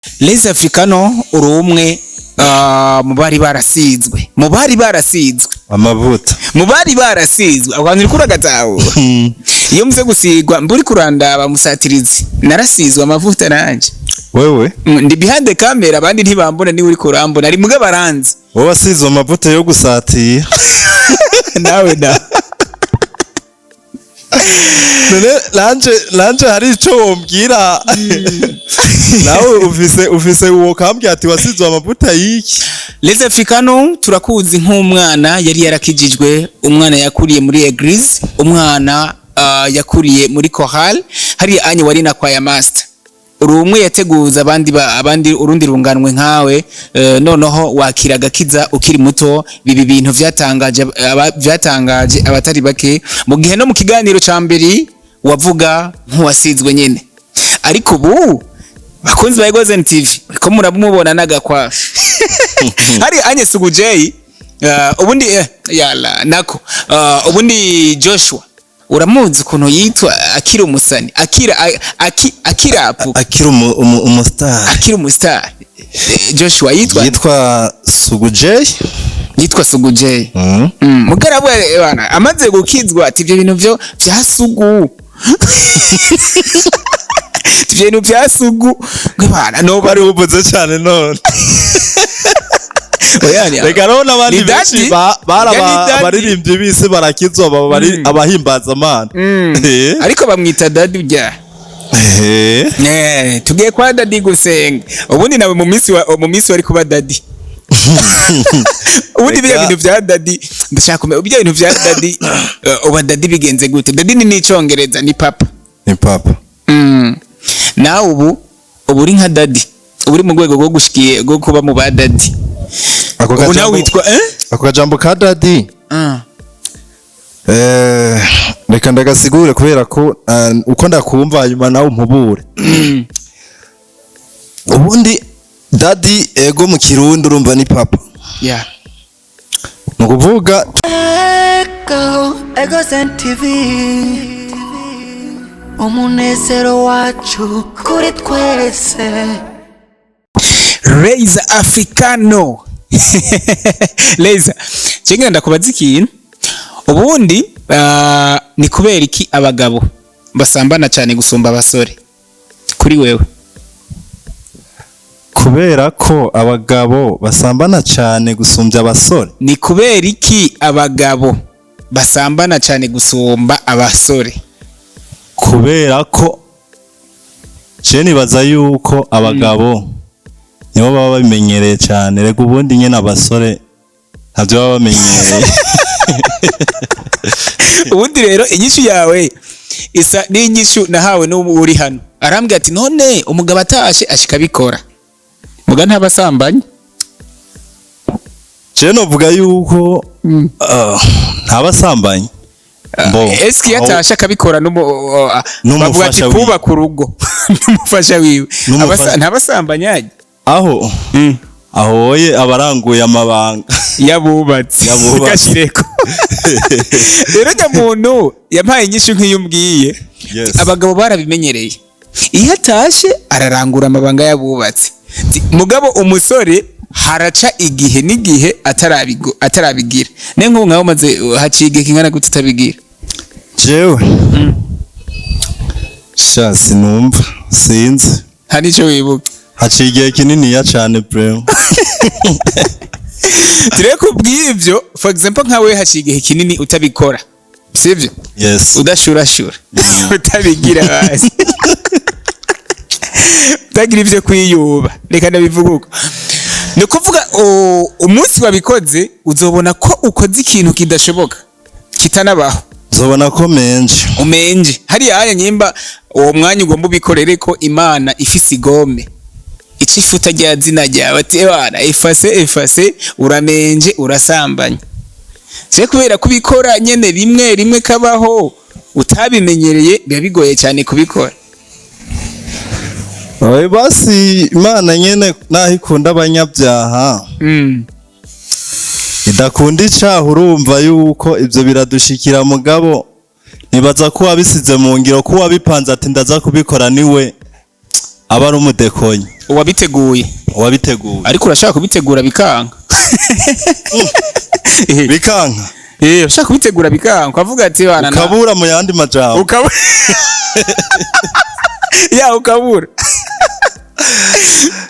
Les Africano, uri umwe mu bari barasizwe amavuta. Mu bari barasizwe. Aho hantu uriko uragatahura? Iyo muze gusigwa, mburi kurandaba musatirizi, narasizwe amavuta nanje. Wewe? Ndi behind the camera, abandi ntibambona, niwe uriko urambona ari muga baranzi. Wowe wasizwe amavuta yo gusatira. Nawe na None lanje hari ico wombwira? Nawe ufise uwo kambwira ati wasizwe amavuta y'iki? Les Africano, turakuzi nk'umwana yari yarakijijwe, umwana yakuriye muri église, umwana yakuriye muri chorale hariya anye wari na choir master. Uri umwe yateguza abandi abandi urundi runganwe nkawe. Noneho wakira agakiza ukiri muto, bibi bintu vyatangaje abatari bake, mu gihe no mu kiganiro ca mbere wavuga nk'uwasizwe nyene. Ariko ubu, bakunzi ba Egozen TV, ko muramubona n'agakwafi hari anye Sugu J, ubundi yala nako, ubundi Joshua uramuzi ukuntu yitwa akiri umusani, akira akirapu? Akiri umustar. Akiri umustar. Joshua yitwa Yitwa Sugu J. Yitwa Sugu J. Mugarabu bana amaze gukizwa ati ibyo bintu vyo vya sugu, ibyo bintu vya sugu ngo bana no Bari buvuze cyane none. Oya, Reka rero n'abandi Ni benshi daddy. bari Ya, ni daddy. abaririmbyi b'isi barakizwa, baba bari abahimbaza Imana. Ariko bamwita daddy ujya. Tugiye kwa daddy gusenga. Ubundi nawe mu minsi wari kuba daddy. Ubundi biriya Reka. bintu vya daddy, ndashaka kumenya biriya bintu vya daddy. Uba daddy bigenze gute? Daddy ni n'icongereza, ni papa. Ni papa. Nawe ubu uri nka daddy, ubu uri mu rwego rwo gushikiye rwo kuba mu ba daddy. Ako Ubu nawe witwa Ako kajambo ka daddy, reka ndagasigure kubera ko uko ndakumva, hanyuma nawe umpubure. Ubundi daddy, ego, mu Kirundi urumva ni papa. Ni ukuvuga Ego, Egozen TV, umunezero wacu kuri twese. Reiza Africano, Reiza, cengera ndakubaza ikintu. Ubundi ni kubera iki abagabo basambana cyane gusumba abasore kuri wewe? Kubera ko abagabo basambana cyane gusumbya abasore? Ni kubera iki abagabo basambana cyane gusumba abasore? Kubera ko je nibaza yuko abagabo nibo baba babimenyereye cyane. Reka ubundi nyine abasore ntabyo baba bamenyereye. Ubundi rero inyishu yawe isa n'inyishu nahawe n'ubu uri hano. Arambwira ati none umugabo atashe ashika abikora, muga ntabasambanye. Je novuga yuko ntabasambanye Mbo, Eski iyo atashe akabikora bavuga ati N'umufasha wiwe. kubaka urugo n'umufasha wiwe. Ntabasambanye. Aho ahoye abaranguye amabanga Yabubatse. Yabubatse. Gashireko rero nyamuntu yampaye inyishu nk'iyo umbwiye. Abagabo barabimenyereye, iyo atashe ararangura amabanga y'abubatse. Mugabo umusore haraca igihe n'igihe atarabigira. Ne nk'ubu nkaho umaze, haciye igihe kingana gute utabigira? Jewe sha sinumva, sinzi. Nta n'icyo wibuka? Haciye igihe kininiya cane vraiment. Turebe kubw'ibyo, for example nkawe haciye igihe kinini utabikora, sibyo? Yes. Udashurashura, utabigira basi, utagira ibyo kwiyuba, reka ndabivuga uko. Ni ukuvuga umunsi wabikoze uzobona ko ukoze ikintu kidashoboka, kitanabaho. Uzobona ko menje. Umenje hariya haya nyimba uwo mwanya ugomba ubikorere ko Imana ifise igome ica ifuta rya zina ryawe, ati ebana efase efase, uramenje, urasambanye. Se kubera kubikora nyene rimwe rimwe kabaho, utabimenyereye, biba bigoye cyane kubikora. Oye, basi Imana nyene naho ikunda abanyabyaha, idakunda icaha. Urumva yuko ivyo biradushikira, mugabo nibaza ko wabisize mu ngiro, ko wabipanze ati ndaza kubikora, niwe aba ari umudekonyi. Uwabiteguye. Uwabiteguye. Ariko urashaka kubitegura bikanga. Bikanka. Ushaka kubitegura bikanga, ukavuga ati bana Ukabura mu yandi majambo. Ukabura ya, ukabura.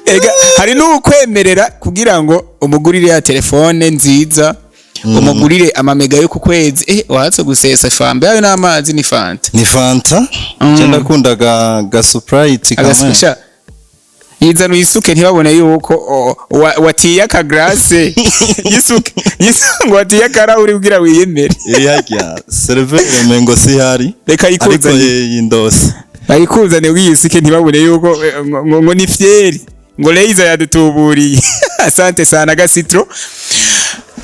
Ega hari n'ukwemerera kugira ngo umugurire ya telefone nziza, umugurire amamega yo ku kwezi, watse gusesa fambe yayo n'amazi ni Fanta. Ni Fanta. Je ndakunda ga Sprite kamwe. Agasha yizana uyisuke, ntibabone yuko watiye aka glace, yisuke ngo watiye akarahuri kugira wiyemere. Harya serveur mengo sihari. Reka ariko yikuzane. Yindose. Bayikuzane wiyisuke, ntibabone yuko ngo ni fier, ngo Leiza yadutuburiye. Asante sana gasitro.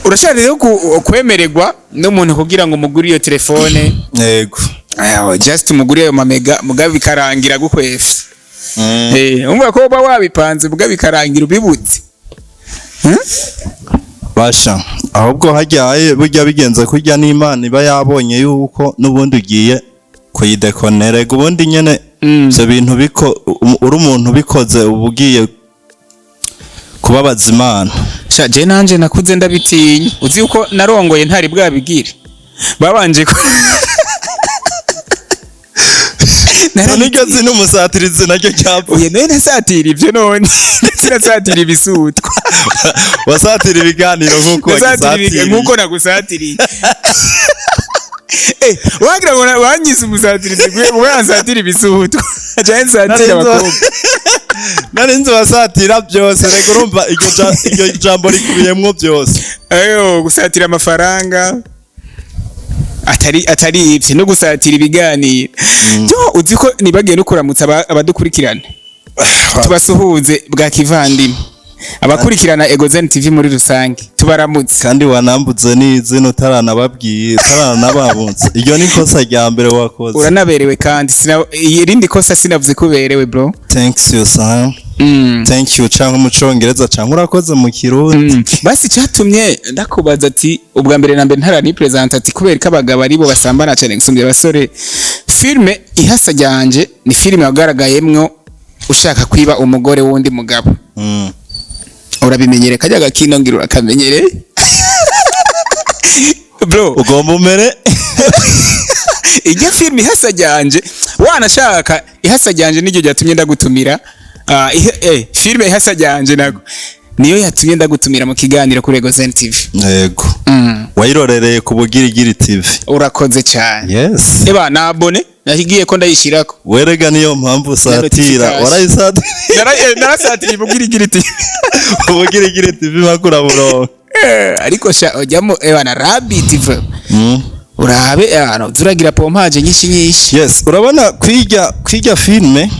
Urashaka rero kwemererwa n'umuntu kugira ngo umugure iyo telefone? Yego. Ayo, just umugure ayo mamega, mugabe bikarangira gukwefa. Umva ko uba wabipanze, mugabe bikarangira ubibutse. Basha, ahubwo hajyaye burya bigenze kurya n'Imana iba yabonye yuko n'ubundi ugiye kuyidekonera. Ega ubundi nyene ivyo bintu biko uri umuntu ubikoze uba ugiye kubabaza Imana. Sha, je nanje nakuze ndabitinya. Uzi yuko narongoye ntari bwabigire, babanje ko Niryo zina umusatirizi naryo ryapfuye. Oya, none nasatira ivyo, none sinasatira ibisutwa. Wasatira ibiganiro nk'uko Nasatira wagisatiriye. Nk'uko nagusatiriye. Wagira ngo wanyise umusatirizi ngo yansatira ibisutwa canke nsatira abakobwa. Nari nzi wasatira byose. Reka, urumva iryo jambo rikubiyemwo byose. Ayo, gusatira amafaranga atari ivyo no gusatira ibiganiro. Yo, uzi ko nibagiye no kuramutsa abadukurikirana. Tubasuhuze bwa kivandimwe, abakurikirana Egozen TV muri rusange, tubaramutse. Kandi wanambuze n'izina utaranababwiye, utaranababunze. Iryo ni ikosa rya mbere wakoze. Uranaberewe kandi irindi kosa sinavuze ko uberewe, bro. Thanks you, son. Thank you canke mu Congereza, canke urakoze mu Kirundi. Basi cyatumye ndakubaza ati ubwa mbere na mbere ntarani present, ati kubera ko abagabo aribo basambana cyane gusumbya abasore, filme Ihasa ryanje ni filme wagaragayemwo ushaka kwiba umugore w'undi mugabo. Urabimenyere kajya gakino, ngira urakamenyere, bro. Ugomba umere. Iryo filme Ihasa ryanje, wanashaka Ihasa ryanje niryo ryatumye ndagutumira. Filme Ihasa ryanje nago niyo yatumye ndagutumira mu kiganiro kuri Egozen TV. Yego. Wayirorereye ku Bugirigiri TV. Urakoze cyane. Yes. Eba nabone nahigiye ko ndayishirako. Werega niyo mpamvu usatira. Notification. Warayisatira. Narasatira Ibugirigiri TV. Ubugirigiri TV makura burongo. Ariko sha ujyamo, eba na Rabbit TV. Urabe ano turagira pompage nyinshi nyinshi. Yes, urabona kwirya filme,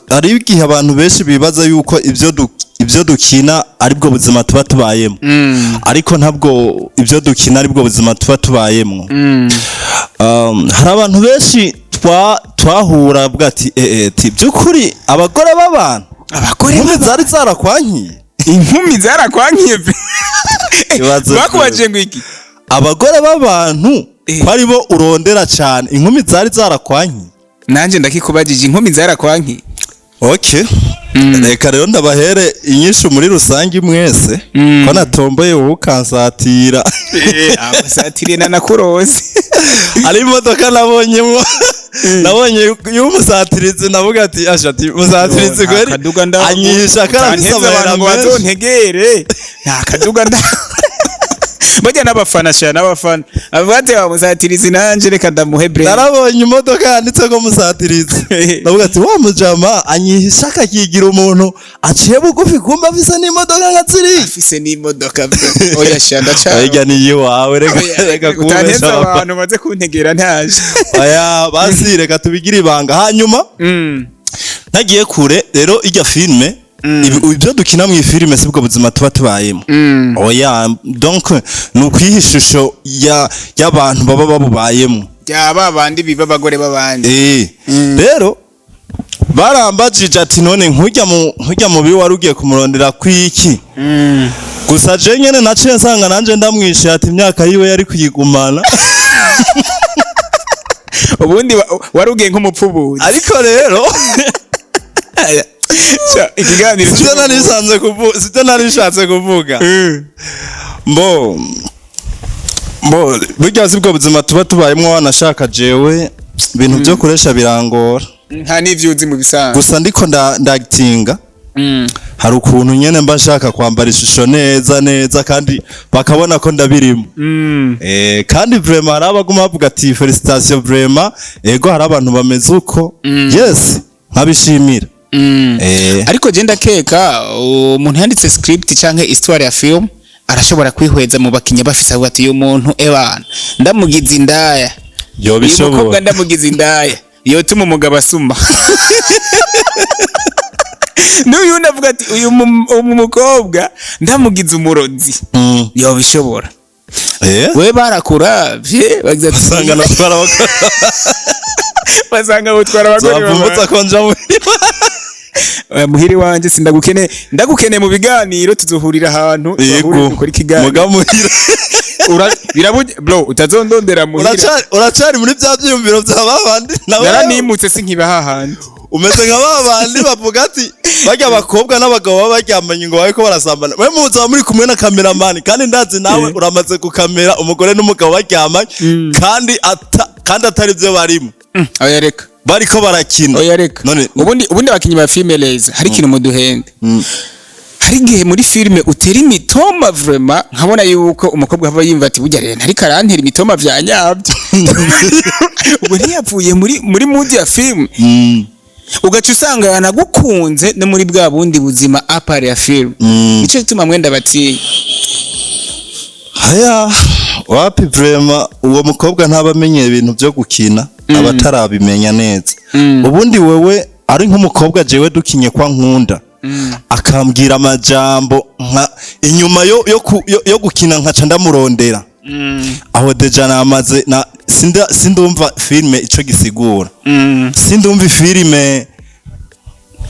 hari igihe abantu benshi bibaza yuko ibyo dukina aribwo buzima tuba tubayemo, ariko ntabwo ibyo dukina aribwo buzima tuba tubayemo. Hari abantu benshi twahura bwa ati ti by'ukuri abagore b'abantu, Abagore. inkumi zari zarakwankiye. Inkumi zarakwankiye pe. Ibaze. Bakubaje ngo iki? Abagore b'abantu, ko aribo urondera cyane, inkumi zari zarakwankiye. Nanje ndakikubajije, inkumi zarakwankiye? Okay, reka rero ndabahere inyishu muri rusange mwese, ko natomboye wowe ukansatira. Agusatiriye na nakurose. Hari imodoka nabonyemo, nabonye y'umusatirizi, ndavuga ati asha, ati musatirizi kweri Akaduga nda anyisha karafise utanteze amahera abantu ngo menshi. bazontegere, nta kaduga nda bajya n'abafana sha, n'abafana avuga ati wa musatirizi nanje reka ndamuhe break. Narabonye imodoka yanditse ko musatirizi, ndavuga ati wa mujama anyihisha akakigira umuntu aciye bugufi, kumba afise n'imodoka nka ziriya. Afise n'imodoka bro. Oya sha, ndaca. Oya, ni iyiwawe, reka reka Utanteze kubesha abafana. abantu maze kuntegera ntaje. Oya basi, reka tubigire ibanga hanyuma. Ntagiye kure rero, irya filme, ibyo dukina mu ifilme sibwo buzima tuba tubayemo. Oya, donc ni ukwiha ishusho ya y'abantu baba babubayemo. Ya ba bandi biba abagore b'abandi. Rero barambajije ati none nkujya mubi wari ugiye kumurondera kwiki? Gusa je nyene naciye nsanga nanje ndamwishe ati imyaka yiwe yari kuyigumana. Ubundi wari ugiye nk'umupfubuzi. Ariko rero Ikiganiro Sivyo nari nsanzwe kuvuga, sivyo nari nshatse kuvuga. Mbo burya si bwo buzima tuba tubayemwo, wanashaka jewe ibintu byo kuresha birangora. Nta n'ivyo uzi mu bisanzwe. Gusa ndiko ndagitinga, hari ukuntu nyene mba nshaka kwambara ishusho neza neza kandi bakabona ko ndabirimo. Kandi vraiment hari abaguma bavuga ati félicitations vraiment, ego hari abantu bameze uko, yes, nkabishimira. Ariko je ndakeka umuntu yanditse script canke histoire ya film arashobora kwihweza mu bakinya bafise, avuga ati uyu muntu ebana ndamugize indaya, uyu mukobwa Yobishobora. ndamugize indaya yotuma umugabo asuma, n'uyu wundi avuga ati uyu mukobwa ndamugize umurozi yobishobora. We barakuravye bagize ati Usanga natwara abagore. Basanga butwara abagore. Zavumbutse ko nja muri Muhiri wanje sindagukeneye, ndagukeneye mu biganiro, tuzohurira ahantu tuzahure dukore ikiganiro. Muga muhira. Birabuje bro, utazondondera muhira. Uracari muri bya byiyumviro bya babandi nawe. Naranimutse, sinkiba hahandi. Umeze nka babandi bavuga ati barya abakobwa n'abagabo baba baryamanye ngo bariko barasambana, we muzaba muri kumwe na cameraman, kandi ndazi nawe uramaze gukamera umugore n'umugabo baryamanye kandi kandi atari byo barimo. Oya reka. Bariko barakina. Oya reka. None Ubundi abakinyi ba filime reza hari ikintu muduhende. Hari igihe muri filime utera imitoma vraiment, nkabona yuko umukobwa ava yumva ati burya rero ntariko arantera imitoma vya nyabyo, ubwo ntiyapfuye muri mood ya filime, ugaca usanga yanagukunze no muri bwa bundi buzima à part ya filime. Nico gituma mwenda batinya. Haya, wapi, vraiment uwo mukobwa ntaba amenye ibintu byo gukina, aba atarabimenya neza. Ubundi wewe ari nk'umukobwa jewe dukinye kwa nkunda, akambwira amajambo nka inyuma yo gukina nkaca ndamurondera, aho déjà namaze na sindumva filime ico gisigura, sindumva filime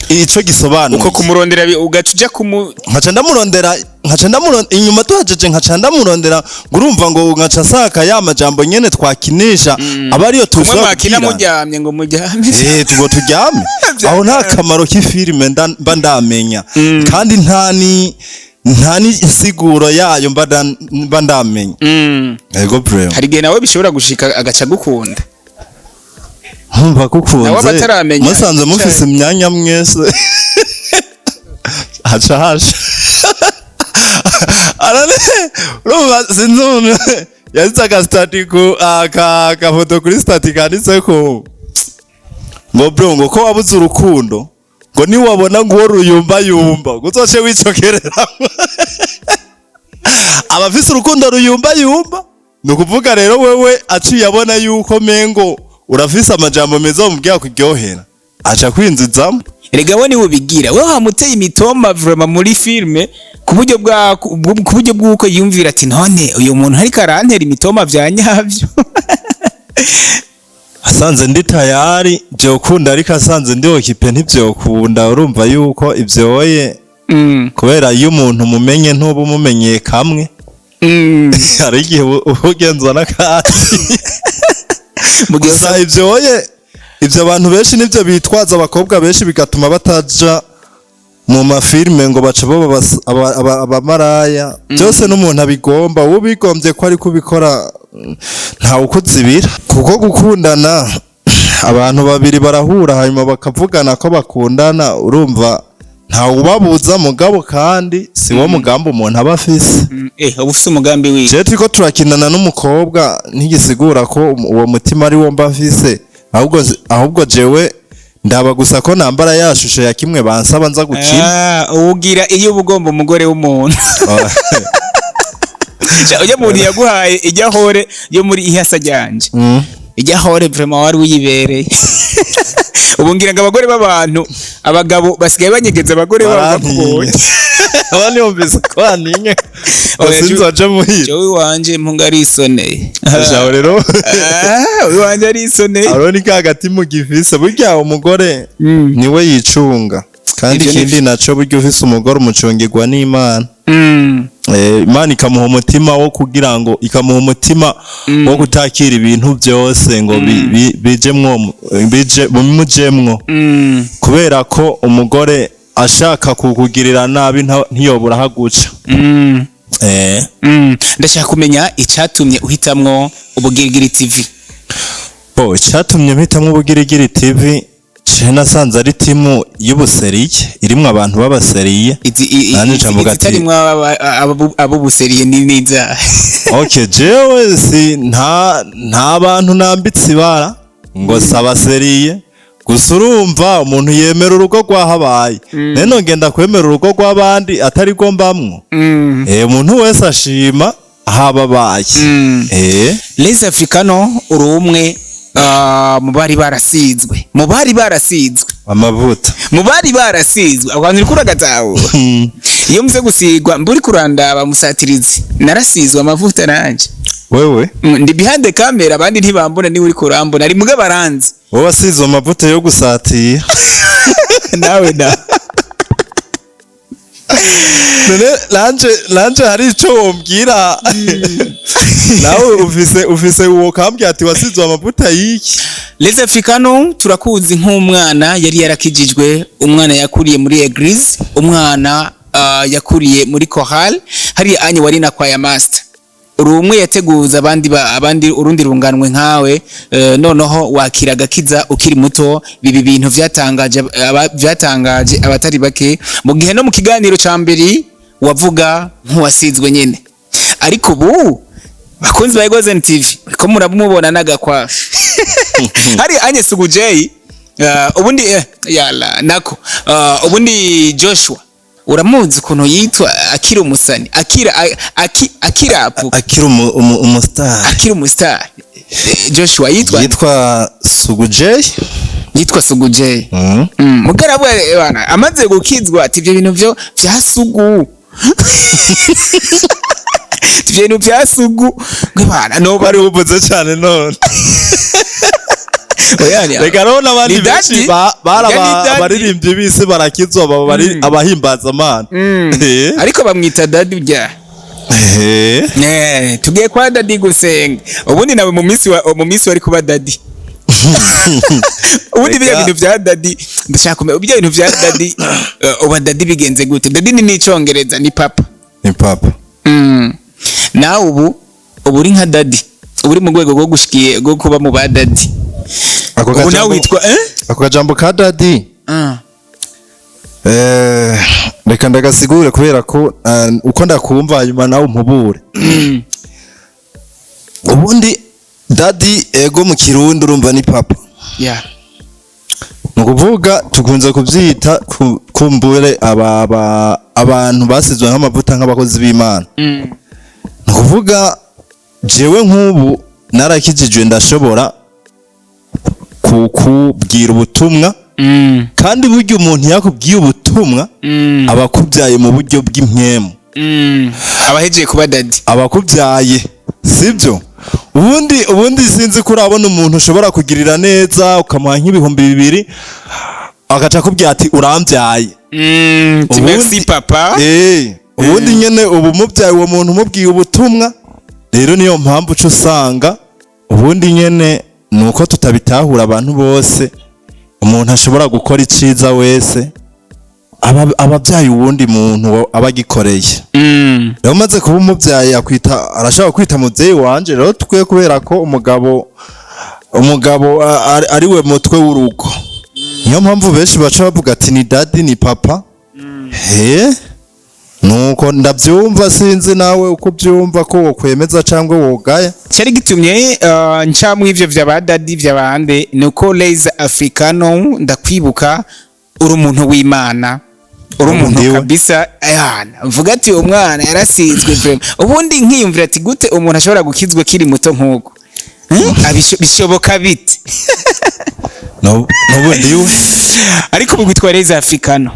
ico gisobanuye. Uko kumurondera ugaca uja kumu Nkaca ndamurondera, nkaca ndamurondera inyuma tuhajeje, nkaca ndamurondera ngo urumva ngo nkaca nsaka ya majambo nyene twakinisha aba ariyo kumwe tuza mwakina kubwirana. Muryamye ngo muryame. Tugo turyame aho, nta kamaro k'ifilime mba ndamenya, kandi nta ni insiguro yayo mba ndamenya. Ego vraiment. Hari igihe nawe bishobora gushika agaca gukunda. Nkumva Nawe kukunze. abataramenya. Musanze mufise imyanya mwese, haca hasha arane. Urumva sinzi umuntu yanditse agastatut ku aka gafoto kuri statut kanditseko ngo bro, ngo ko wabuze urukundo, ngo niwabona ngo uwo ruyumba yumba ngo uzoce wicokerera. Abafise urukundo ruyumba yumba, ni ukuvuga rero wewe aciye abona yuko mengo urafise amajambo meza bamubwira kuryohera, aca kwinzizamo. Erega we niwe ubigira, wewe wamuteye imitoma vraiment muri filme ku buryo bw'uko yumvira ati none uyu muntu ariko arantera imitoma vya nyavyo. Asanze ndi tayari byokunda, ariko asanze ndi occupé ntibyokunda. Urumva yuko ibyoye kubera iyo umuntu mumenye ntuba umumenyeye kamwe. Hari igihe uba ugenzwa n'akandi. Mu gihe Gusa ibyoye ibyo abantu benshi nibyo bitwaza, abakobwa benshi, bigatuma bataja mu mafilime ngo baca baba abamaraya. Byose n'umuntu abigomba, ubigombye ko ari kubikora, ntawe ukuzibira, kuko gukundana abantu babiri barahura hanyuma bakavugana ko bakundana, urumva ntawe ubabuza, mugabo kandi si wo mugambi umuntu aba afise. Uba ufise umugambi wiwe. Je turiko turakinana n'umukobwa ntigisigura ko uwo mutima ari wo mba mfise, ahubwo jewe ndaba gusa ko nambara ya shusho ya kimwe bansaba nza gukina. Ah, uwugira iyo uba ugomba umugore w'umuntu. Ujya muntu yaguhaye ijya hore yo muri ihasa ryanje, ijya hore vraiment wari uyibereye. Ubu ngira ngo abagore b'abantu, abagabo basigaye banyegeza abagore babo bakubonye. Abandi bumvise ko bantinye ngo Oya, sinzoje muhira. Jewe iwanje mpunga arisoneye. Jawe rero. Ah, iwanje arisoneye. Aro ni ka gati mu gifise, burya umugore niwe yicunga, kandi Ivyo ni ikindi naco, burya ufise umugore umucungirwa n'Imana. Imana ikamuha umutima wo kugira ngo ikamuha umutima wo kutakira ibintu byose ngo bijemwo, bije bimujemwo, kubera ko umugore ashaka kukugirira nabi ntiyobura haguca. Ndashaka kumenya icatumye uhitamwo Ubugirigiri TV. Bo, icyatumye mpitamwo Ubugirigiri TV, je nasanze ari timu y'ubuseriye, irimwo abantu b'abaseriye. Nanje nca mvuga ati- Izitarimwo ab'ubuseriye ni niza? Okay, jewe si nta bantu nambitse ibara ngo sabaseriye, gusa urumva umuntu yemera urugo rwahabaye, none ngenda kwemera urugo rw'abandi atari rwo mbamwo. Umuntu wese ashima ahababaye. Les Africano, uri umwe mu bari barasizwe amavuta. Mu bari barasizwe. Ako kantu uriko uragatahura? Iyo muze gusigwa, mburi kurandaba musatirizi, narasizwe amavuta nanje. Wewe? Ndi behind the camera, abandi ntibambona, niwe uriko urambona ari muga baranzi. Wowe wasize amavuta yo gusatira. Nawe na None lanje hari ico wombwira? Nawe ufise uwo kambwira ati wasizwe amavuta y'iki? Les Africano, turakuzi nk'umwana yari yarakijijwe, umwana yakuriye muri église, umwana yakuriye muri chorale hariya anye wari na choir master, uri umwe yateguza abandi abandi urundi runganwe nkawe. Noneho wakira agakiza ukiri muto, bibi bintu vyatangaje abatari bake, mu gihe no mu kiganiro ca mbere wavuga nk'uwasizwe nyene. Ariko ubu, bakunzi ba Egozen TV, ko muramubona n'agakwafi hari anye Sugu J, ubundi yala nako, ubundi Joshua uramuzi ukuntu yitwa akiri umusani, akira akirapu? Akiri umustar. Akiri umustar. Joshua yitwa? Yitwa Sugu J. Yitwa Sugu J. Mugarabu bana amaze gukizwa ati ibyo bintu byo vya sugu, ibyo bintu vya sugu ngo bana no Bari buvuze cyane none. Oya, Reka rero n'abandi Ni benshi daddy. bari Oya, ni daddy. abaririmbyi b'isi barakizwa, baba bari abahimbaza Imana. Ariko bamwita daddy urya. Tugiye kwa daddy gusenga. Ubundi nawe mu minsi wari kuba daddy. Ubundi biriya Reka. bintu vya daddy, ndashaka kumenya biriya bintu vya daddy. Uba daddy bigenze gute? Daddy ni n'icongereza, ni papa. Ni papa. Nawe ubu uri nka daddy, ubu uri mu rwego rwo gushikiye rwo kuba mu ba daddy. Ako Ubu nawe witwa Ako kajambo ka daddy, reka ndagasigure kubera ko uko ndakumva, hanyuma nawe umpubure. Ubundi daddy, ego, mu Kirundi urumva ni papa. Ni ukuvuga tukunze kubyita kumbure abantu basizwe nk'amavuta, nk'abakozi b'Imana. Ni ukuvuga jewe nk'ubu narakijijwe, ndashobora kukubwira ubutumwa, kandi burya umuntu yakubwiye ubutumwa aba akubyaye mu buryo bw'impwemu. Abahejeje kuba daddy. Aba akubyaye, sibyo? Ubundi sinzi ko urabona umuntu ushobora kugirira neza, ukamuha nk'ibihumbi 2, agaca akubwira ati urambyaye. Merci papa. Ubundi nyene ubu mubyaye uwo muntu umubwiye ubutumwa. Rero niyo mpamvu uca usanga ubundi nyene nuko tutabitahura abantu bose, umuntu ashobora gukora iciza wese aba abyaye uwundi muntu aba agikoreye. Rero umaze kuba umubyaye, akwita, arashobora kwita muvyeyi wanje. Rero tukwiye, kubera ko umugabo ari we mutwe w'urugo, niyo mpamvu benshi baca bavuga ati ni daddy, ni papa. He, nuko ndabyumva. Sinzi nawe uko ubyumva, ko wokwemeza cyangwa wogaya. Cyari gitumye nca mu ivyo vya ba daddy vya bande, nuko Les Africano ndakwibuka uri umuntu w'Imana, uri umuntu Ndiwe. kabisa. Ayana mvuga ati uwo mwana yarasizwe vraiment. Ubundi nkiyumvira ati gute umuntu ashobora gukizwa akiri muto nk'uko? Bishoboka bite? N'ubu ndiwe. Ariko ubu witwa Les Africano.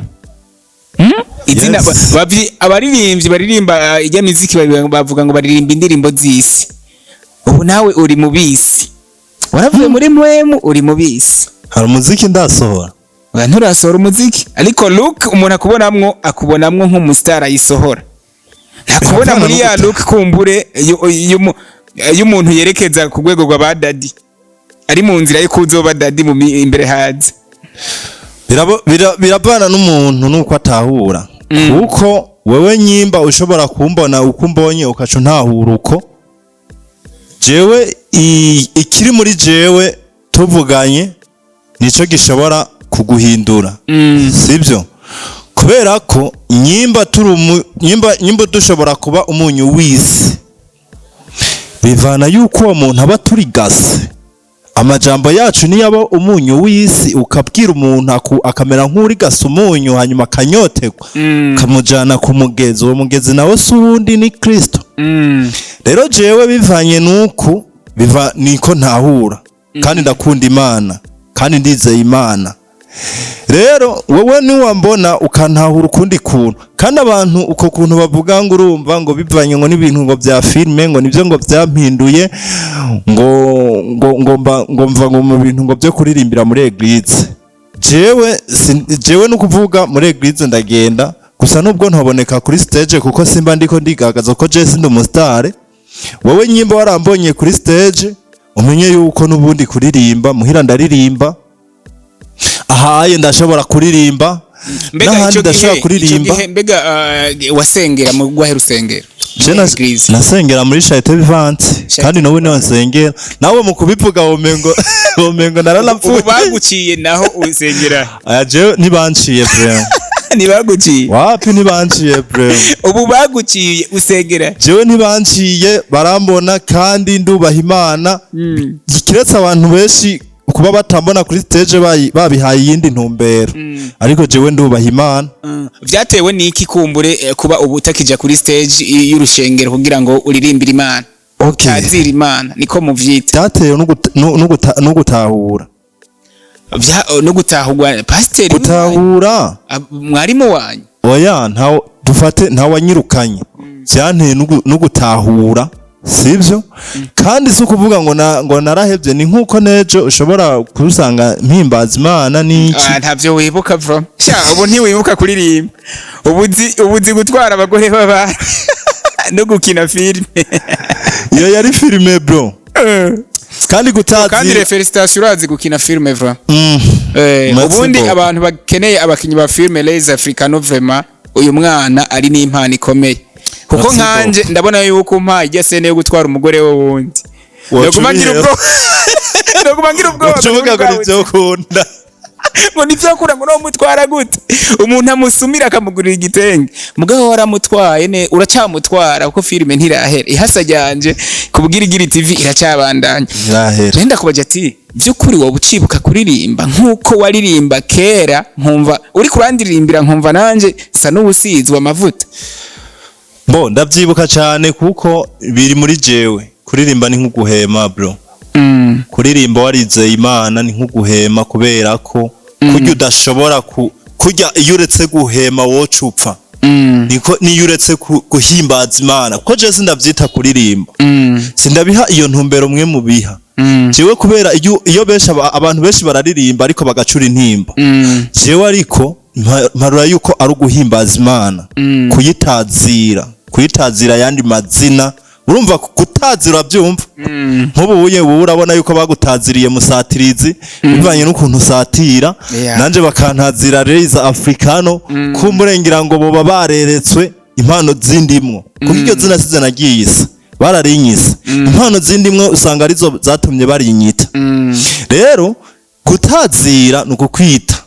Izina Yes. abaririmbyi baririmba ijya miziki bavuga ngo baririmba indirimbo z'isi. Ubu nawe uri mu bisi, waravuye muri mwemu, uri mu bisi. Hari umuziki ndasohora? Oya, nturasohora umuziki, ariko look umuntu akubonamwo nk'umustar ayisohora. Ntakubona Biravana muri no ya look kumbure y'umuntu yerekeza ku rwego rwa ba daddy, ari mu nzira yo kuzoba daddy mu imbere haza. Biravana n'umuntu nuko atahura, kuko wewe nyimba ushobora kumbona uko umbonye ukaca untahura uko jewe ikiri muri jewe tuvuganye nico gishobora kuguhindura, sibyo? Kubera ko nyimba turi nyimba dushobora kuba umunyu w'isi, bivana yuko uwo muntu aba turigase. Amajambo yacu niyo aba umunyu w'isi, ukabwira umuntu akamera nk'urigase umunyu, hanyuma akanyoterwa, ukamujana ku mugezi. Uwo mugezi nawe si uwundi, ni Kristo. Rero jewe bivanye nuku biva niko ntahura, kandi ndakunda Imana kandi ndizeye Imana. Rero wowe niwambona ukantahura ukundi kuntu, kandi abantu uko kuntu bavuga ngo urumva ngo bivanye ngo n'ibintu ngo bya filime, ngo nibyo ngo byampinduye, ngo mba ngo mva ngo mu bintu ngo byo kuririmbira muri église. Jewe jewe no kuvuga muri église ndagenda gusa, nubwo ntaboneka kuri stage, kuko simba ndiko ndigaragaza ko je sindi umustar. Wowe nyimba warambonye kuri stage, umenye yuko n'ubundi kuririmba muhira ndaririmba, ahaye ndashobora kuririmba, Mbega n'ahandi ico ndashobora gihe, ico kuririmba. gihe mbega wasengera mu gwahe rusengero? Je Église. nasengera muri Charité Vivante, kandi n'ubu niho nsengera. Nawe mu kubivuga womengo naranapfuye. Ubu baguciye naho usengera? Aya, jewe ntibanciye vraiment. Ntibaguciye? Wapi, ntibanciye vraiment. Ubu baguciye usengera? Jewe ntibanciye, barambona kandi ndubaha Imana. Kiretse abantu benshi kuba batambona kuri stage babihaye iyindi ntumbero, ariko jewe ndubaha Imana. Vyatewe n'iki kumbure kuba ubu utakija kuri stage y'urushengero kugira ngo uririmbire Imana? Okay. Utazira Imana niko muvyita. Byatewe no gutahura. No gutahurwa pasiteri? Gutahura. Mwarimu wanyu? Oya, ntawe dufate, ntawanyirukanye. Byanteye no gutahura, sibyo? Kandi si ukuvuga ngo ngo narahebye. Ni nkuko nejo ushobora kusanga mpimbaza Imana n'iki. Ah, ntavyo wibuka bro. Sha, ubu ntiwibuka kuririmba, ubu uzi gutwara abagore b'abandi no gukina filime. Iyo yari filime bro, kandi Kandi gutazira félicitations, urazi gukina filime bro. Merci Ubundi beaucoup. abantu bakeneye abakinyi ba filime, Les Africano, vraiment uyu mwana ari n'impano ikomeye, kuko Merci. nkanje ndabona yuko umpaye ijya scène yo gutwara umugore we wundi, Woca noguma ngira ubiheba. ubwoba, noguma ngira ubwoba. Uca uvuga ngo nibyo ukunda. Ngo nivyo akura, ngo nomutwara gute umuntu amusumira akamugurira igitenge? Mugabo waramutwaye ne uracyamutwara, kuko filime ntirahera. Ihasa ryanje ku Bugirigiri TV iracyabandanya. Ntirahera. Renda kubaja ati by'ukuri wowe ucibuka kuririmba nk'uko waririmba kera, nkumva uri kurandirimbira, nkumva nanje sa n'ubusizwe amavuta? Bo, ndabyibuka cyane kuko biri muri jewe. Kuririmba ni nko guhema bro. Kuririmba warizeye Imana ni nko guhema, kubera ko kurya udashobora kurya, iyo uretse guhema woca upfa. Niko niyo uretse guhimbaza Imana, kuko je sindavyita kuririmba, sindabiha iyo ntumbero mwe mubiha. Jewe kubera iyo benshi abantu benshi bararirimba ariko bagacura intimba. Jewe ariko mparura yuko ari uguhimbaza Imana, kuyitazira ayandi mazina. Urumva gutazira, urabyumva? Nk'ubu buye wowe urabona yuko bagutaziriye musatirizi bivanye n'ukuntu usatira. Nanje bakantazira Reza Africano, kumburengera ngo boba bareretswe impano zindimwo, kuko iryo zina size nagiye isa bararinyise. Impano zindimwo usanga arizo zatumye barinyita. Rero gutazira ni ukukwita.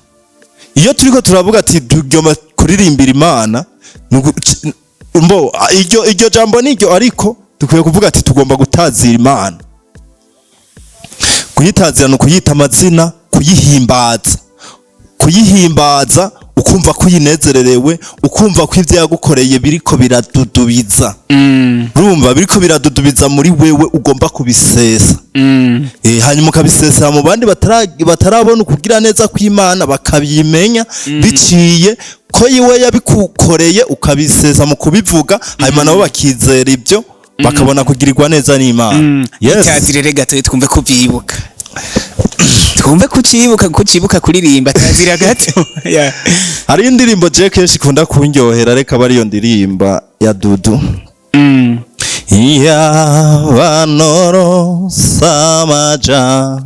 Iyo turiko turavuga ati tugomba kuririmbira Imana, mbo iryo jambo niryo, ariko dukwiye kuvuga ati tugomba gutazira Imana. Kuyitazira ni ukuyita amazina, kuyihimbaza ukumva ko uyinezererewe, ukumva ko ibyo yagukoreye biriko biradudubiza. Urumva biriko biradudubiza muri wewe, ugomba kubisesa. Hanyuma ukabisesera mu bandi batarabona ukugira neza kw'Imana, bakabimenya biciye ko yiwe yabikukoreye, ukabisesa mu kubivuga, hanyuma nabo bakizera ibyo, bakabona kugirirwa neza n'Imana. Yes. Itazire gato twumve ko ubyibuka. Twumve kucibuka, kucibuka kuririmba tazira gato. Yeah. Hari indirimbo je kenshi ikunda kunryohera, reka aba ariyo ndirimba ya Dudu. Yabanoro samaja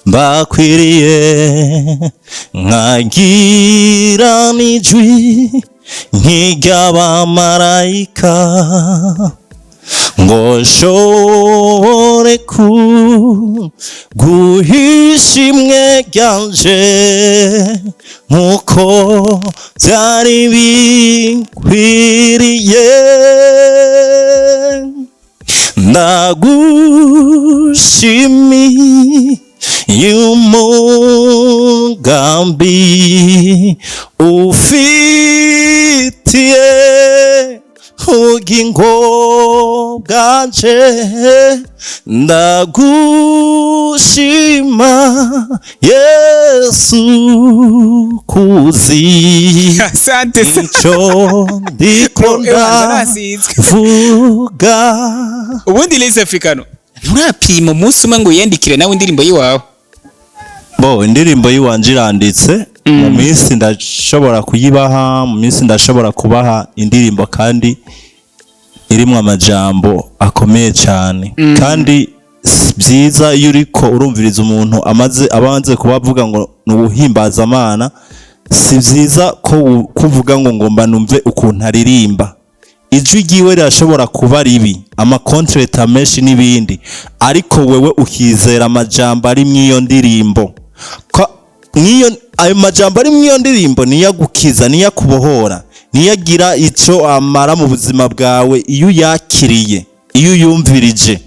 bakwiriye nkagira n'ijwi nk'iry'abamarayika ngo nshobore guhisha imwe ryanje nk'uko byari bikwiriye. Ndagushimiye umugambi ufitiye ubugingo bwanje, ndagushima Yesu kuzi Asante sana. ico ndiko Nasizwe. ndavuga. Ubundi Les Africano, nturapima umunsi umwe ngo uyandikire nawe indirimbo yiwawe? Bo, indirimbo yiwanje iranditse. Mu minsi ndashobora kuyibaha, mu minsi ndashobora kubaha indirimbo kandi irimwo amajambo akomeye cyane. Kandi si byiza iyo uriko urumviriza umuntu amaze abanze kuba avuga ngo ni ubuhimbazamana, si byiza ko kuvuga ngo ngomba numve ukuntu aririmba. Ijwi ryiwe rirashobora kuba ribi, ama contretemps menshi n'ibindi, ariko wewe ukizera amajambo ari mw'iyo ndirimbo. Mw'iyo ayo majambo ari mw'iyo ndirimbo niyo agukiza, niyo akubohora, niyo agira ico amara mu buzima bwawe iyo uyakiriye, iyo uyumvirije.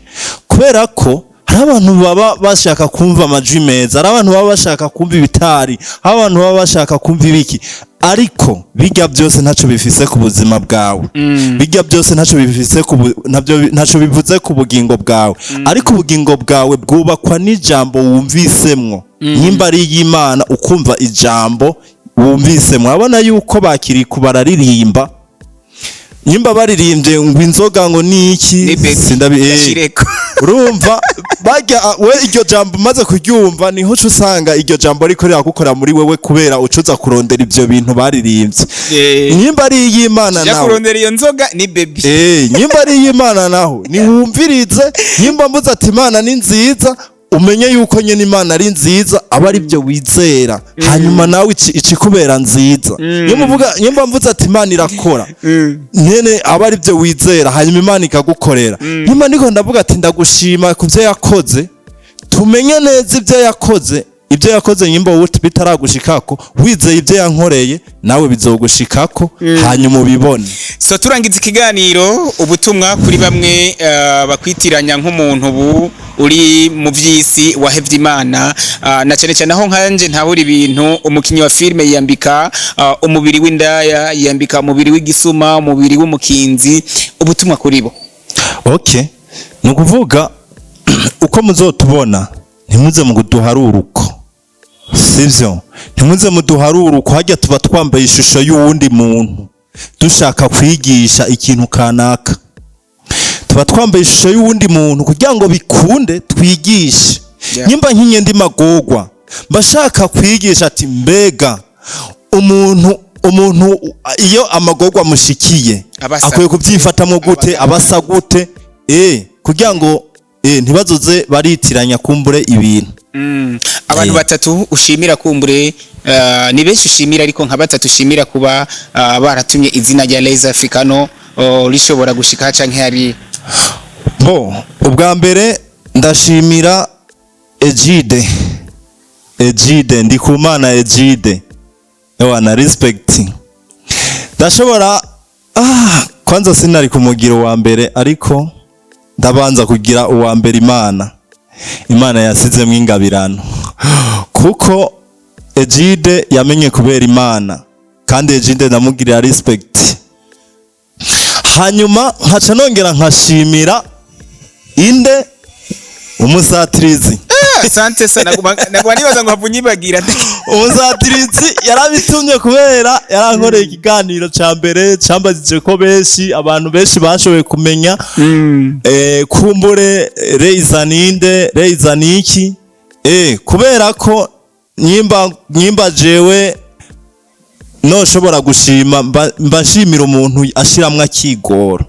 Kubera ko hari abantu baba bashaka kumva amajwi meza, hari abantu baba bashaka kumva ibitari, hari abantu baba bashaka kumva ibiki, ariko bijya byose ntaco bifise ku buzima bwawe, bijya byose ntaco bifise ku ntaco bivuze ku bugingo bwawe. Ariko ubugingo bwawe bwubakwa n'ijambo wumvisemwo, nimba ari iy'Imana ukumva ijambo wumvisemwo. Urabona yuko bakiri bararirimba, nimba baririmbye ngo inzoga ngo ni iki, Ni baby. sindabi Yashireko. Urumva barya we iryo jambo umaze kuryumva, niho uca usanga iryo jambo ariko rirakukora muri wewe, kubera ucuza kurondera ivyo bintu baririmbye. Nimba ari iy'Imana Ja nawe kurondera iyo nzoga ni baby. Nimba ari iy'Imana naho niwumvirize. Nimba mbuze ati Imana ni nziza, umenye yuko nyene Imana ari nziza, aba ari byo wizera, hanyuma nawe ikikubera nziza. Nimba mvuze ati Imana irakora nyene, aba ari byo wizera, hanyuma Imana ikagukorera. Nimba ndiko ndavuga ati ndagushima ku byo yakoze, tumenye neza ibyo yakoze. Ibyo yakoze nyimba wowe bitaragushikako, wizeye ibyo yankoreye, nawe bizogushikako, hanyuma ubibone. So turangiza ikiganiro, ubutumwa kuri bamwe bakwitiranya nk'umuntu ubu uri mu vy'isi wahevye Imana, na cyane cyane aho nkanje ntabura ibintu. Umukinyi wa filime yiyambika umubiri w'indaya, yiyambika umubiri w'igisuma, umubiri w'umukinzi. Ubutumwa kuri bo? Okay, ni ukuvuga uko muzotubona, ntimuze mu kuduharura uko sivyo, ntimuze muduharura uko. Hajya tuba twambaye ishusho y'uwundi muntu dushaka kwigisha ikintu kanaka. Tuba twambaye ishusho y'uwundi muntu kugira ngo bikunde twigishe. Nyimba nkinye ndi magogwa, mbashaka kwigisha ati mbega umuntu iyo amagogwa amushikiye Abasa akwiye kubyifatamo gute, abasa gute, kugira ngo ntibazoze baritiranya kumbure ibintu. Abantu batatu ushimira kumbure, ni benshi ushimira, ariko nka batatu ushimira kuba baratumye izina rya Les Africano rishobora gushika canke hari. Bo, ubwa mbere ndashimira Egide, Egide Ndikumana, Egide ewa na respect. Ndashobora kwanza sinari kumugira uwa mbere, ariko ndabanza kugira uwa mbere Imana. Imana yasizemwo ingabirano, kuko Egide yamenye kubera Imana, kandi Egide ndamugirira respect. Hanyuma nkaca nongera nkashimira inde? Umusatirizi. Asante sana, naguma nibaza ngo havunyibagira. Umusatirizi yarabitumye kubera yarankoreye ikiganiro ca mbere cambajije ko benshi, abantu benshi bashoboye kumenya kumbure Reiza ninde, Reiza niki. Kubera ko nyimba jewe noshobora gushima, mba nshimira umuntu ashiramwo akigora.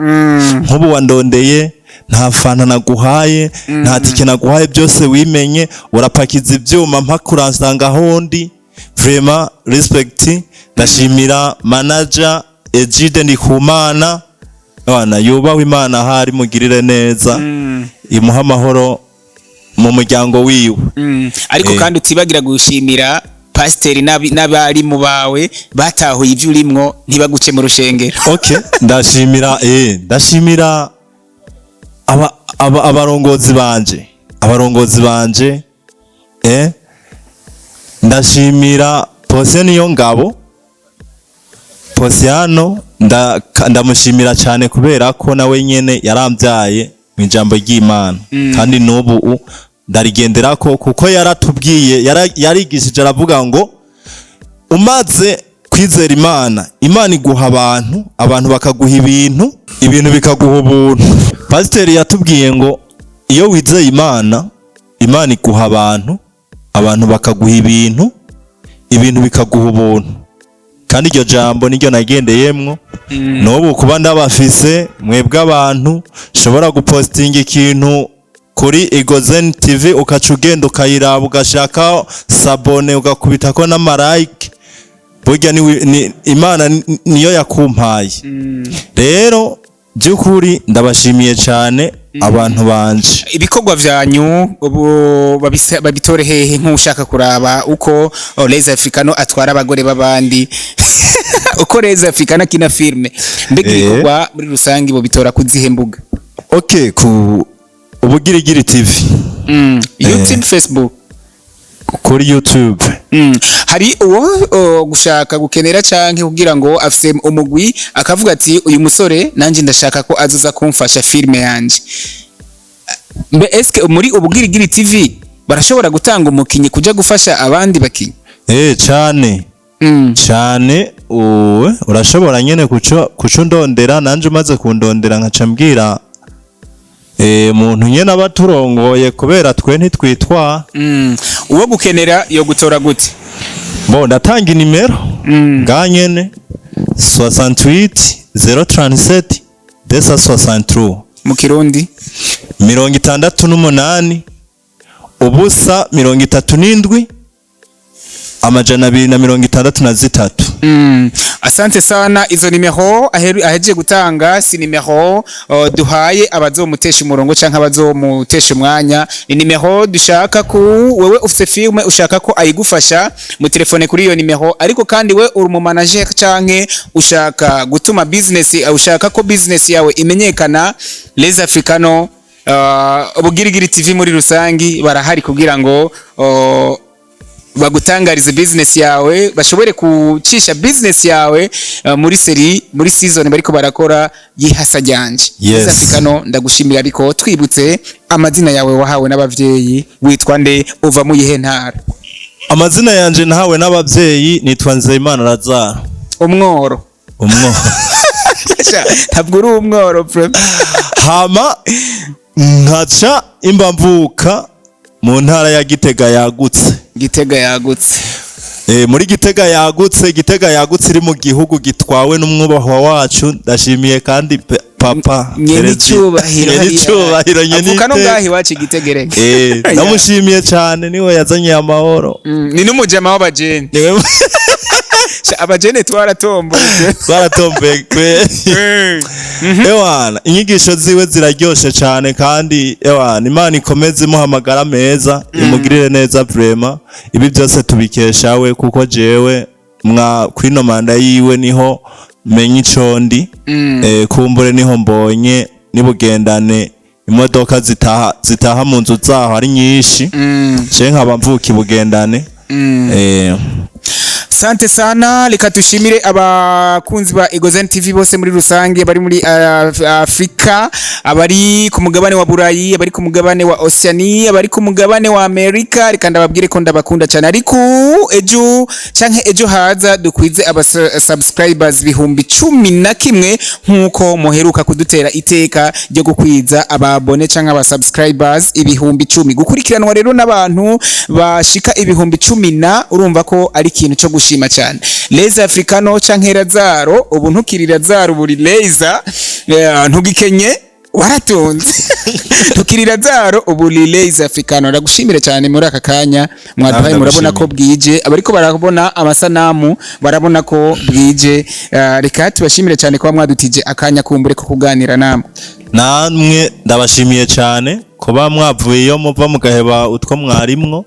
Nk'ubu wandondeye, nta fanta naguhaye, nta tike naguhaye, byose wimenye, urapakiza ibyuma mpaka uransanga ahondi. Vraiment respect. Ndashimira manager Egide Ndikumana. Bana yubahwe, Imana ahari mugirire neza, imuha amahoro mu muryango wiwe. Ariko kandi utibagira gushimira pasiteri n'abarimu bawe batahuye ibyo urimwo, ntibaguce mu rushengero. Okay, ndashimira abarongozi banje, ndashimira Posiyano niyo ngabo Posiyano, ndamushimira cyane kubera ko nawe nyene yarambyaye mu ijambo ry'Imana, kandi n'ubu ndarigenderako, kuko yaratubwiye, yarigishije aravuga ngo umaze kwizera Imana, Imana iguha abantu, abantu bakaguha ibintu, ibintu bikaguha ubuntu. Pasiteri yatubwiye ngo iyo wizeye Imana, Imana iguha abantu, abantu bakaguha ibintu, ibintu bikaguha ubuntu. Kandi iryo jambo niryo nagendeyemwo n'ubu kuba ndabafise mwebwe abantu. Nshobora gupostinga ikintu kuri Egozen TV, ukaca ugenda ukayiraba, ugashaka s'abonner, ugakubitako n'amalike. Burya ni Imana niyo yakumpaye. Rero by'ukuri ndabashimiye cyane abantu banje. Ibikorwa vyanyu ubu babitore hehe, nk'ushaka kuraba uko Les Africano atwara abagore b'abandi, uko Les Africano akina filme, mbega ibikorwa muri rusange bo bitora kuzihe mbuga? Okay, ku Ubugirigiri TV. YouTube, Facebook? Kuri YouTube. Hari uwo gushaka gukenera canke kugira ngo afise umugwi, akavuga ati uyu musore nanje ndashaka ko azoza kumfasha filme yanje. Mbe eske muri Ubugirigiri TV barashobora gutanga umukinyi kuja gufasha abandi bakinyi? Cyane. Cyane, uwe urashobora nyene kuco ndondera, nanje umaze kundondera nkaca mbwira muntu nyene aba turongoye, kubera twe ntitwitwa. Uwo gukenera yo gutora gute? Bo ndatanga inimero nga nyene: 68 037 263. Mu Kirundi? 68 0 37 263. Asante sana. Izo nimero ahejeje gutanga si nimero duhaye abazomutesha umurongo canke abazomutesha umwanya. Ni nimero dushaka ku wewe ufise filme ushaka ko ayigufasha, mu telefone kuri iyo nimero. Ariko kandi we uri mu manager canke ushaka gutuma business, ushaka ko business yawe imenyekana, Les Africano, Ubugirigiri TV muri rusangi barahari kugira ngo bagutangarize business yawe, bashobore kucisha business yawe muri série, muri season bariko barakora yihasa ryanje. Yes. Africano, ndagushimira. Ariko twibutse amazina yawe wahawe n'abavyeyi. Witwa nde? Uva mu yihe ntara? Amazina yanje nahawe n'abavyeyi nitwa Nzeyimana Lazaro. Umworo? Umwo. Sha, ntabwo uri umworo bro. Hama nkaca imba mvuka mu ntara ya Gitega yagutse. Gitega yagutse. Muri Gitega yagutse, Gitega yagutse iri mu gihugu gitwawe n'umwubahwa wacu. Ndashimiye kandi papa nyene Perezida. icubahiro. Nyene icubahiro, nyene avuka no ngaho iwacu igitegereke. Ndamushimiye cyane, niwe yazanye amahoro. Ni n'umujama w'abajene. Niwe. Sha, abajene twaratomboye. Twaratomboye kwe. Ewana, inyigisho ziwe ziraryoshe cyane, kandi ewana, Imana ikomeze imuha amagara meza, imugirire neza. Vraiment ibi byose tubikesha we, kuko jewe mwa kwino manda yiwe niho menya ico ndi. Kumbure niho mbonye nibugendane imodoka zitaha mu nzu zaho ari nyinshi, je nkaba mvuka ibugendane. Asante sana. Reka tushimire abakunzi ba Egozen TV bose muri rusange, bari muri Afrika, abari ku mugabane wa Burayi, abari ku mugabane wa Oceania, abari ku mugabane wa Amerika. Reka ndababwire ko ndabakunda cyane, ariko ejo canke ejo haza dukwize aba subscribers 11,000, nkuko muheruka kudutera iteka ryo gukwiza ababone canke aba subscribers 10,000. Gukurikiranwa rero n'abantu bashika 10,000 na urumva ko ari ikintu cyo gushima cyane. Leza Africano canke Lazaro, ubu ntukiri Lazaro, buri Leza, ntugikenye, waratunze. Tukiri Lazaro, ubu ni Leza Africano. Ndagushimire cyane muri aka kanya mwaduhaye. Murabona ko bwije, abariko barabona amasanamu barabona ko bwije. Reka tubashimire cyane kuba mwadutije akanya kumbure ko kuganira namwe. Namwe ndabashimiye cyane kuba mwavuye iyo muva, mugaheba utwo mwarimwo,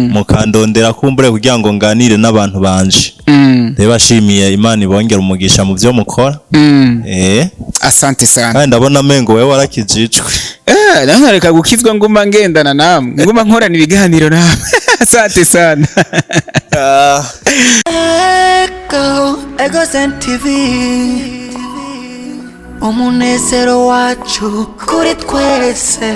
mukandondera kumbure kugira ngo nganire n'abantu banje. Ndabashimiye, Imana ibongera umugisha mu byo mukora. Asante sana. Kandi ndabona amengo wewe warakijijwe. Naho reka gukizwa, nguma ngendana namwe, nguma nkorana ibiganiro namwe. Asante sana. Ego, Egozen TV, umunezero wacu kuri twese.